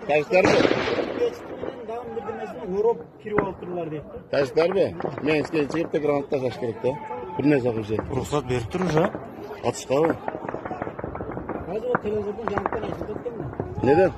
Тажиктарбы? Дагы бирдемесин ороп кирип алыптырлар дейт да. Тажиктарбы? Мен силерге чыгып да граната ташташ керек да. Бир нерсе кылышат. Уруксат берип тур уже. Атышкабы? Азыр телевизордон жаңылыктар айтып атат да. Неден?